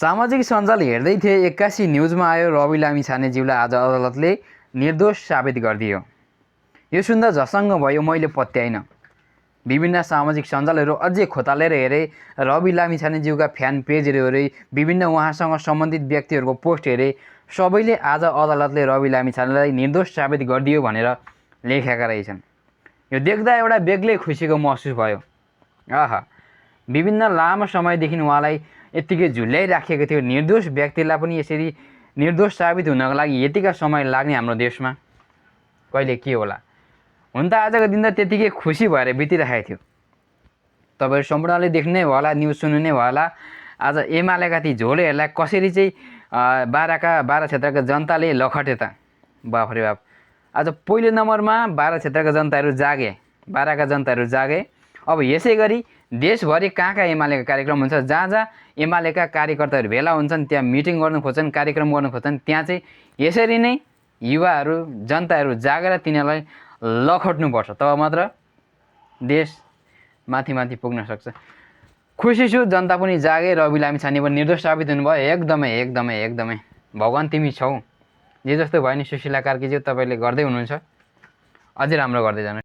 सामाजिक सञ्जाल हेर्दै थिए, एक्कासी न्युजमा आयो रवि लामिछानेज्यूलाई आज अदालतले निर्दोष साबित गरिदियो। यो सुन्दा झसङ्ग भयो, मैले पत्याइन। विभिन्न सामाजिक सञ्जालहरू अझै खोतालेर हेरे, रवि लामिछानेज्यूका फ्यान पेजहरू हेरे, विभिन्न उहाँसँग सम्बन्धित व्यक्तिहरूको पोस्ट हेरे, सबैले आज अदालतले रवि लामिछानेलाई निर्दोष साबित गरिदियो भनेर लेखेका रहेछन्। यो देख्दा एउटा बेग्लै खुसीको महसुस भयो। आहा, विभिन्न लामो समयदेखि उहाँलाई यत्तिकै झुल्याइराखेको थियो। निर्दोष व्यक्तिलाई पनि यसरी निर्दोष साबित हुनको लागि यतिका समय लाग्ने हाम्रो देशमा कहिले के होला। हुन त आजको दिन त त्यतिकै खुसी भएर बितिरहेको थियो। तपाईँहरू सम्पूर्णले देख्ने होला, न्युज सुन्नु नै होला। आज एमालेका ती झोलेहरूलाई कसरी चाहिँ बाह्र क्षेत्रका जनताले लखटे त। बाफरे बाप, आज पहिलो नम्बरमा बाह्र क्षेत्रका जनताहरू जागे, बाह्रका जनताहरू जागे। अब यसै गरी देशभरि कहाँ कहाँ एमालेका कार्यक्रम हुन्छ, जहाँ जहाँ एमालेका कार्यकर्ताहरू भेला हुन्छन्, त्यहाँ मिटिङ गर्न खोज्छन्, कार्यक्रम गर्न खोज्छन्, त्यहाँ चाहिँ यसरी नै युवाहरू जनताहरू जागेर तिनीहरूलाई लखट्नुपर्छ, तब मात्र देश माथि माथि पुग्न सक्छ। खुसी छु, जनता पनि जागे, रवि लामिछाने पनि निर्दोष साबित हुनुभयो। एकदमै एकदमै एकदमै भगवान् तिमी छौ। जे जस्तो भयो नि सुशीला कार्कीज्यू, तपाईँले गर्दै हुनुहुन्छ, अझै राम्रो गर्दै जानु।